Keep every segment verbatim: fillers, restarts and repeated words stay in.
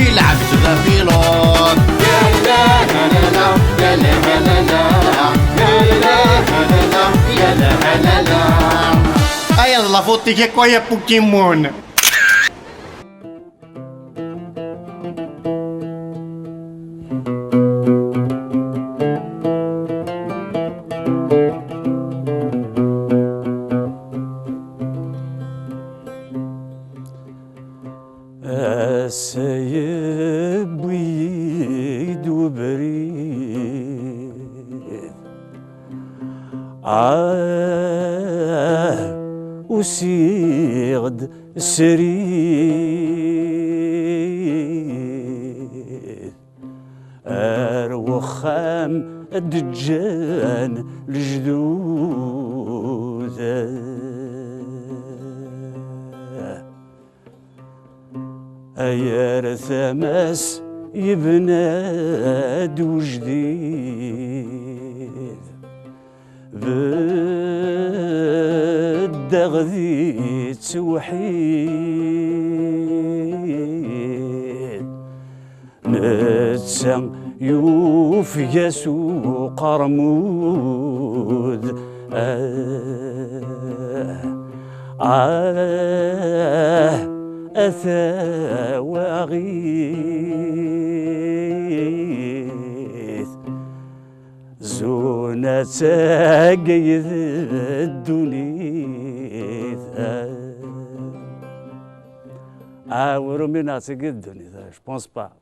Ilɛeb s la pilote. Aya d la faute-ik akk, ay a Pokémon. Ass-a yewwi-yi-d ubrid. Ah, usiɣ-d srid. Ar wexxam d-ǧǧan lejdud. Ay ar tama-s yebna-d ujdid. Beddeɣ di ttewḥid. Netta yufeg-as uqermud. Ah, ah, a tawaɣit. Zun ad tagay d ddunit. Ah, ur umineɣ ad tagay d ddunit, je pense pas.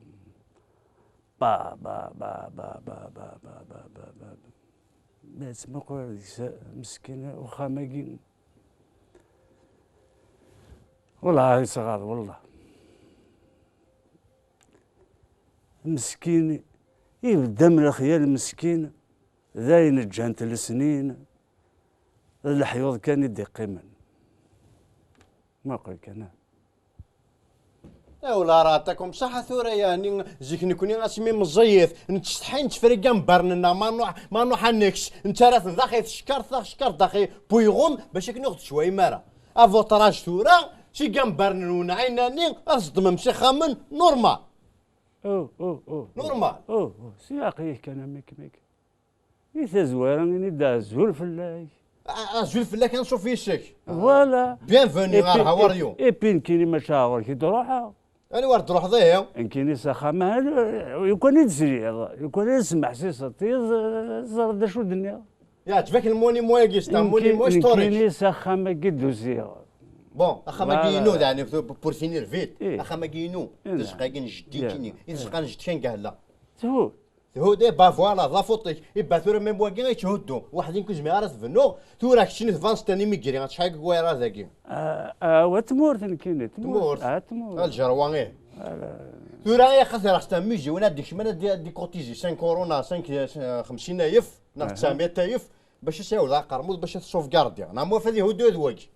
Ba, ba, ba. Ma tettmuqul deg-s, meskin, uxxam-agi. Wellah, yesɣaḍ, wellah. Meskin, ibedd am lexyal, meskin, d ayen ǧǧant lesnin, d leḥyuḍ kan i d-iqqimen. Muqel kan, ah. Awla ara atakum ṣaḥa tura, yeɛni zik nekni asmi meẓẓiyit nettsetḥi nettefra igambarn-nneɣ, ma nuḥ, ma nuḥ ad neks, nettara-ten daxi tcekkart, tacekkart daxi n wiɣum, bac akken ur ɣ-d-tecwayem ara. Avuṭraj tura, s igambarn-nwen ɛinani, ad teẓdmem s ixxamen, normal. Oh, oh, oh, oh. Normal. Oh, oh, si aql-ik kan a Mik Mik. Di tazwara, ini-d azul fell-ak. A-, azul fell-ak, anṣuf yes-k. Voilà. Bienvenue, et puis, how are you? Et puis, nekkini mačči ɣur-k i d-ruḥeɣ. Anwa ar d-truḥeḍ ihi? Nekkini s axxam, ah, lukan i d-tesliḍ, lukan i d-tesmeḥsiseḍ, teẓriḍ d acu d-nniɣ. Yeɛǧeb-ak lmonimo-agi, c'est un monimo historique. Nekkini s axxam-agi d-usiɣ. Bon, axxam-agi inu, daɛni, pour finir vite. Ih. Axxam-agi inu. Ih. Tazdeɣt-agi n jeddi-kini. I tazdeɣt n jeddi-k anga hella. Tfut. Thudd, eh, bah, voilà, d la faute-ik. Eh, bah, tura même wagi i tthuddu. Weḥd-i nekk ur zmireɣ ara ad t-bennuɣ. Tura keččini tbanseḍ-ten imigri, acḥal n wayeḍ dagi? Ah, ah, wa tmurt nekkini, tmurt. Tmurt. Ah, tmurt. Ah, lǧerwa, ih. Ala. Tura, eh, xaṭer aɣ-sta musée, win ad d-ikecmen ad d-, ad d-ikutizi cinq euros neɣ cinq, eh, xemsin ayef, neɣ tesɛemya ayef, bac ad s-yaweḍ aqermud, bac ad t-sauvegardiɣ. Neɣ ma ad ihuddu d wagi.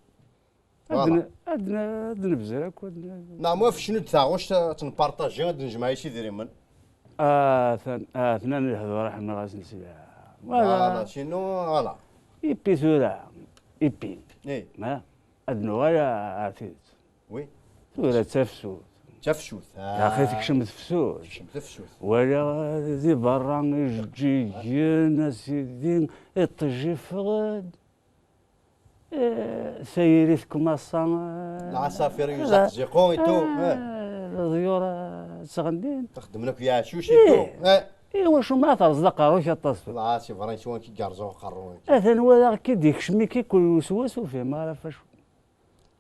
Ad, voilà, n-, ad, n-, ad nebzer akk, ad n-, neɣ ma ɣef cnu-d taɣect, ad tt-npartaji, ad d-nejmeɛ is idrimen. Atan, atan ad nehder, ḥemmleɣ asen sliɣ. Voilà. Voilà, sinon, voilà. Ipi tura, ipi. Eh. Ma, ad nuɣal ar tidet. Oui. Tura d tafsut. D tafsut. Ah. Axi tekcem tefsut. Tekcem tefsut. Walaɣ di berra ijeǧǧigen, a sidi, iṭij iffeɣ-d. Eh, tayri tkumaṣa, eh, lɛasafir yuzaq ziqu et tout, eh, leḍyur, eh, ttɣennin. Txeddem akk yeɛcuc et tout, eh. I wacu ma terẓeḍ aqerru-k aṭas tura? Lɛas iberra yeswan ki yerẓa aqerru-k. Atan walaɣ ki d-ikcem-ik i kul weswas ur fhimeɣ ara ɣef acu.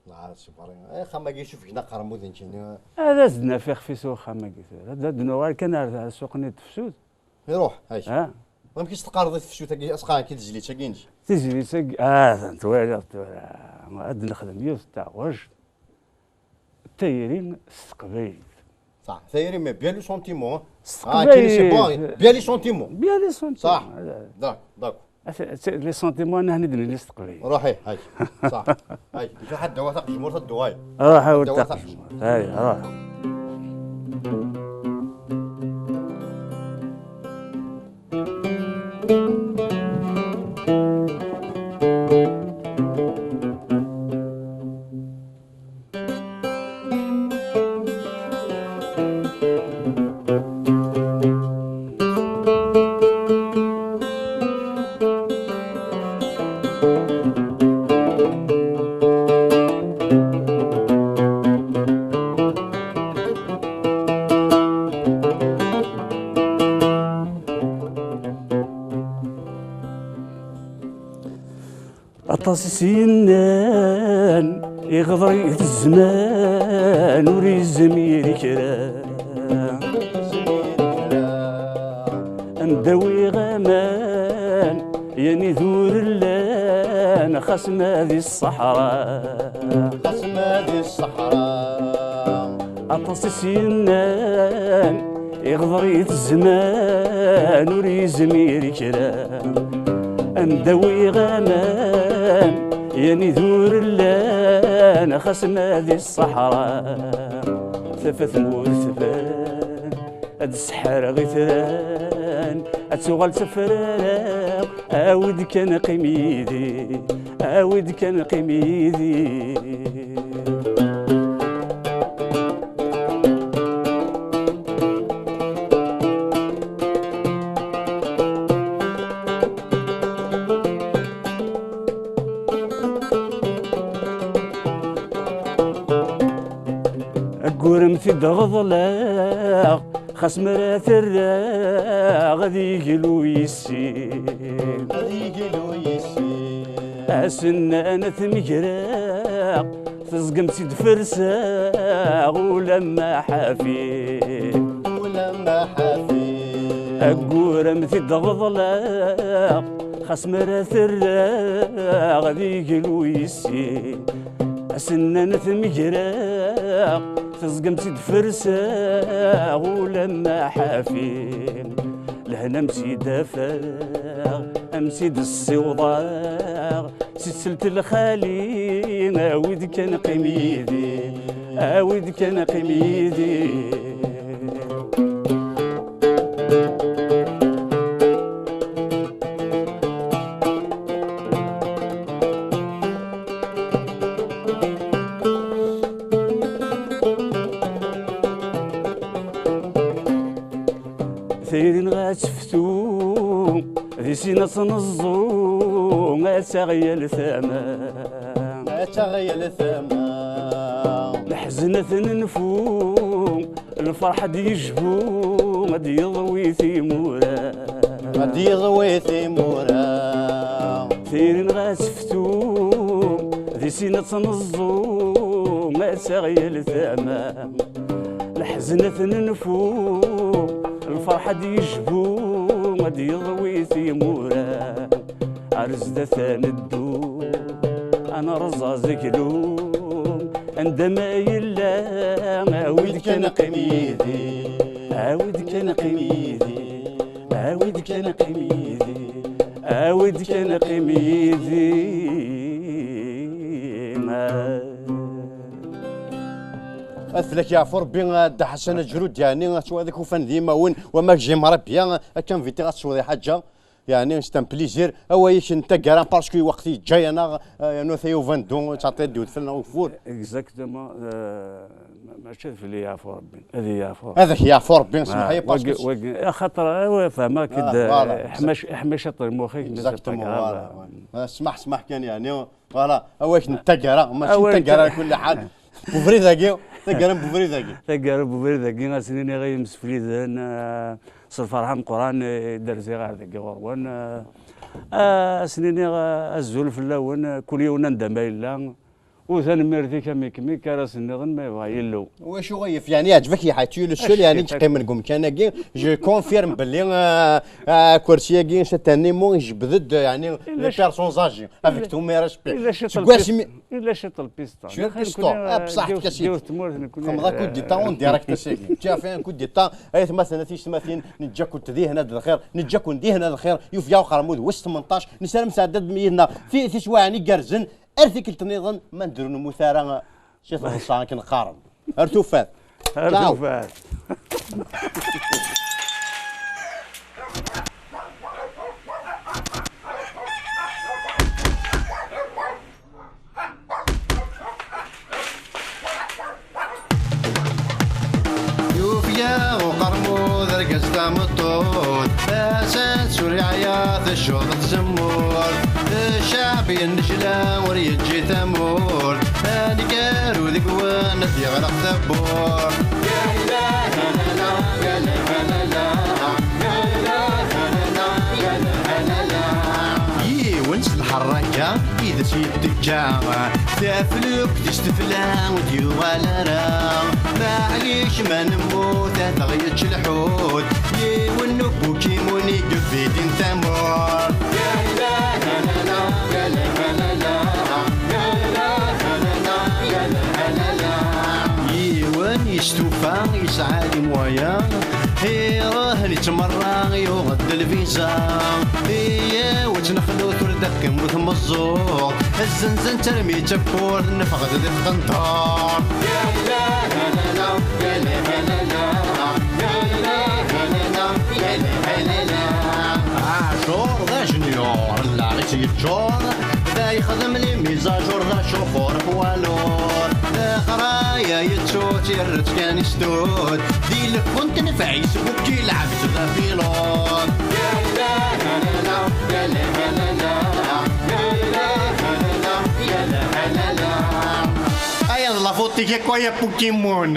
Lɛas iberra. Eh, axxam-agi yessufgen aqermud nekkini. Ad as-d-naf ixef-is uxxam-agi tura. Ad, ad nuɣal kan ar, ar ssuq-nni n tefsut. Iruḥ, ay. Ha? Amek i s-teqqareḍ i tefsut-agi, asqaɛen-k i tezlit-agi-inek? Tizlit-agi, ah, twalaḍ tura. Ad nexdem yiwet n taɣect. Tayri s teqbaylit. Ṣaḥ, tayri, mais bien le sentiment, hein. S teqbaylit. Ah, kini c'est bon, bien le sentiment. Bien le sentiment. Ṣaḥ. D'accord, d'accord. Ata, ata, les sentiments, nahni d-nili s teqbaylit. Ruḥ, eh, hay. Ṣaḥ. Hay, nfiḥ ad dawa taqejmurt ad d-tuɣal. Ruḥ, a wer taqejmurt. Hay, ruḥ. Aṭas i s-yennan, iɣḍer-it zzman, ur yezmir i kra. Am d-awiɣ aman, yan iduren llan, xas ma di ṣṣeḥra. Xas ma di ṣṣeḥra. Aṭas i s-yennan, iɣḍer-it zzman, ur yezmir i kra. Am d-awiɣ aman, yan iduren llan, xas ma di ṣṣeḥra. Tafat tmurt tban, ad d-sḥerɣ itran, ad tuɣal d tafrara. Awi-d kan, qim yid-i, awi-d kan, qim yid-i. Aggurem t-id-ɣeḍleɣ, xas mi ara t-rreɣ, ad yeglu yis-i. Ad yeglu yis-i. Asennan ad t-megreɣ, teẓgemt-tt-id ferseɣ, ulamma ḥafi. Ulamma ḥafi. Aggurem t-id-ɣeḍleɣ, xas mi ara t-rreɣ, ad yeglu yis-i. Asennan ad t-megreɣ, teẓgemt-tt-id ferseɣ, ulamma ḥafi. Lehna am s-id-afeɣ, am s-id-ssiwḍeɣ, si tselt lxali, awi-d kan, qim yid-i, awi-d kan, qim yid-i. Tayri-nneɣ ad teftu, di sin ad tneẓẓu, ad taɣ yal tama. Ad taɣ yal tama. Leḥzen ad t-nenfu, lferḥ ad yejbu, ad yeḍwi timura. Ad yeḍwi timura. Tayri-nneɣ ad teftu, di sin ad tneẓẓu, ad taɣ yal tama. Leḥzen ad t-nenfu, lferḥ ad yejbu, ad yeḍwi timura. Ar zdat ad neddu, ad nerẓ azeglum, anda ma yella, awi-d kan, qim yid-i, awi-d kan, qim yid-i, awi-d kan, qim yid-i, awi-d kan, qim yid-i. Ad fell-ak yeɛfu Rebbi, a Dda Ḥasan Aǧrud, yeɛni, ad twad ak ufan d imawen, wama gzim Rebbi, akka invitiɣ ad tesweḍ i ḥaǧa, yeɛni, c'est un plaisir. Awal-ik n taggara, parce que lweqt yeǧǧa-yaneɣ, eh, yernu tayuba n ddu, ttɛeṭṭi ad d-iwet fell-aneɣ ugeffur. Exactement, euh, ma-, mačči ad fell-i yeɛfu Rebbi, ad yeɛfu Rebbi. Ad ak yeɛfu Rebbi, semmeḥ-iyi, parce que wagi, wagi, axaṭer, awa, fehmeɣ-k-id, ah, voilà. Ḥmac, ḥmac aṭṭi lmuxik, mais c'est pas grave. Exactement, voilà, ouais. Ah, smeḥ, smeḥ kan, yeɛni, voilà, awal-ik n taggara, mačči n taggara, n kulli ḥal. Bubrid-agi, taggara n bubrid-agi. Taggara n bubrid-agi, ad sen-iniɣ i yimsefliden, eh, s lferḥ ameqqran, eh, i d-rziɣ ar dagi ɣur-wen. Eh, eh, ad sen-iniɣ, eh, azul fell-awen, eh, kul yiwen anda ma yella. U tanemmirt-ik a Mikmik, ara sen-nniḍen ma yebɣa Yillu. Wacu ɣef, yeɛni, yeɛǧeb-ak lḥal, tu es le seul, yeɛni, yeqqimen deg umkan-agi. Je confirme belli, eh, eh, akersi-agi, cette année, mo, ijebbed-d, yeɛni, les personnes âgées. Avec tous mes respects. Seg wasmi, illa ciṭ lpista. Cwiṭ lpista. Ah, bṣaḥ, yiwet tmurt nekkni. Xedmeḍ un coup d'état en direct, a sidi. Tu as fait un coup d'état. Ay atmaten, a tiyessetmatin, neǧǧa-kent dihin ad lxir, neǧǧa-ken dihin ad lxir, yufya uqermud wis tmenṭac, nessaram sɛeddat yid-neɣ ti-, tiswiɛin igerrzen, ar tikkelt nniḍen, ma nedru nemmut ara, si tḍsa akken qqaren. Ar tufat. Ar tufat. Yufya uqermud argaz tameṭṭut, tasa-s ur yeɛya teccuḍ tzemmurt. Ccɛeb yennejla ur yeǧǧi tamurt, aneggaru deg-wen ad d-yeɣleq tawwurt. Yiwen s lḥerrak Yid-s yettekka taflukt s tefla ur d-yuɣal ara. Maɛlic ma nemmut ad aɣ-yečč lḥut. Yiwen n ubukimun i yebidin tamurt. Yiwen yestufa yesɛa les moyens. Iruḥ yettmerra yuɣ-d lviza. Iyaw ad tt-nexlu tura d akken bu tmeẓẓuɣt. Azzenzen tarmi d tawwurt neffeɣ-d di tqenṭert. Aɛjur d ajenyur, llaɣ-is yeččur. Da yexdem les mises à jour d acuxur poids lourd. Leqraya yettu-tt yerra-tt kan i stud. Di lfun tenfeɛ-is bukki lɛebd d apilud. Aya d la faute-ik akk ay a Pokémon.